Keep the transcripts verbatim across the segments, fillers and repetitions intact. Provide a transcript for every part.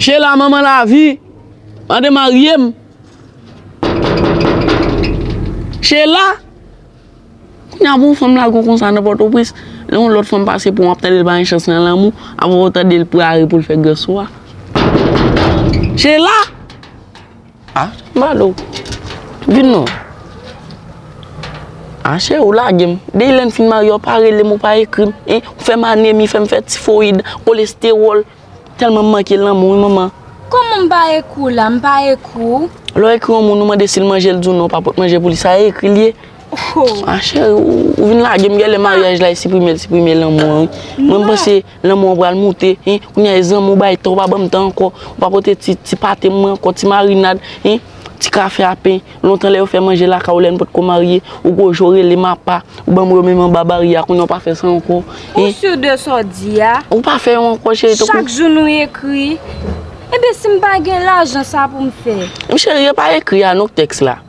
Kela, manman lavi, mande marye m. Chela. Kounya pou yon fanm lage w konsa nan Pòtoprens, lè yon lòt fanm pase pou w, w ap tande l pa gen chans nan lanmou, apre w tande l prare pou l fè grès ou a. Chela! Ah, m pa do. Vin non. Ah, cheri, w lage m. Depi lè n fin marye, w pa rele m, w pa ekri m. Hein? Ou fè m anemi, fè m fè tifoyid, kolestewòl. Tèlman m manke lanmou, wi, manman. Kòman m pa ekri w la? M pa ekri w. Lè w ekri yon moun, ou mande si l manje, l di w non, w pa pot manje pou li, sa e ekri l ye. Oh. Ah, cheri, ou, ou vin lage m, genlè maryaj la, e siprime l, siprime lanmou an, wi. Mwen, m panse lanmou an pral moute, hein. Kounya, e zanmi w bay tan, w pa ban m tan ankò. Ou pa pote ti, ti pate mwen ankò, ti marinad, hein. Ti kafe a pen. Lontan lè yo fè manje lakay ou, lè n potko marye, ou gwo je w rele m apa, ou ban m yo menm anba baryè a, kounye a w pa fè sa ankò. Ou si de sa w di a? Ou pa fè yo ankò, cheri, tankou. Chak jou nou ekri. Ebyen, si m pa gen lajan, sa pou m fè? M cheri, e pa ekri a non k tèks la.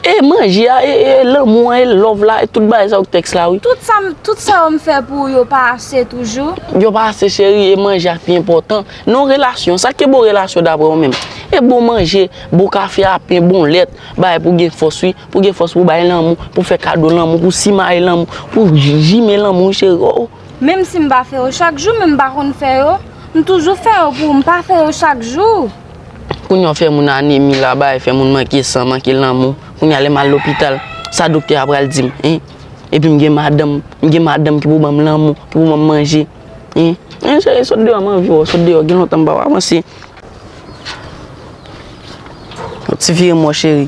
E manje a, e, e lanmou an, e love la, e tout bagay sa yo k tèks la, wi. Tout sa, m- tout sa yo m fè pou ou yo pa ase toujou? Yo pa ase, cheri, e manje a k pi enpòtan. Nan yon relasyon, sa k pi bon relasyon dapre w menm? E bon manje, bon kafe a pen, bon lèt, bagay pou gen fòs, wi. Pou gen fòs pou bay lanmou, pou fè kado lanmou, pou simaye lanmou, pou jime lanmou, wi, cheri. Oh, oh. Menm si m pa fè yo chak jou, men m pa konn fè yo. M toujou fè yo pou ou, m pa fè yo chak jou. Kounye a w fè moun anemi la, bagay fè moun manke san, manke lanmou. Kounye a lè m al lopital, sa doktè a pral di m, hein? Epi m gen madanm, m gen madanm ki pou ban m lanmou, ki pou ban m manje. Hein? Hein, cheri, sot deyò, m anvi wè w, sot deyò, gen lontan m pa wè w, avanse. Yon ti vire mò, cheri.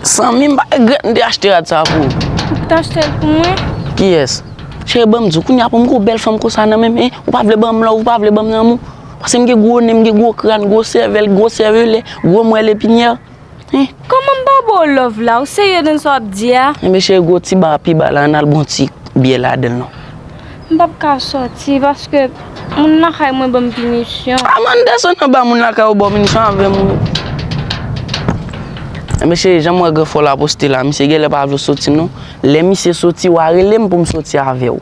Sanmi, m pa regrèt m te achte rad sa pou ou. Ou t achte l pou mwen? Kiyès? Cheri, ban m di w, kounye a pou m gen yon bèl fanm konsa nan men m, hein? Ou pa vle ban m love, ou pa vle ban m lanmou. Paske m gen gwo nen, m gen gwo kràn, gwo sèvèl, gwo sèvelè, gwo mwèl epinyè. Hein? Kòman m pa ba w love la? Ou serye nan sa w ap di a? Enben, cheri, gwo ti ba a pi ba la, ann al bon ti byè ladan l non. M p ap ka sòti paske moun lakay mwen ban m pinisyon. A, man desann anba, moun lakay ou ba w pinisyon avè m, wi. Enben, cheri, jan m wè Granfò la poste la, misye genlè pa vle w soti non. Lè misye soti, w a rele m pou m soti avè w.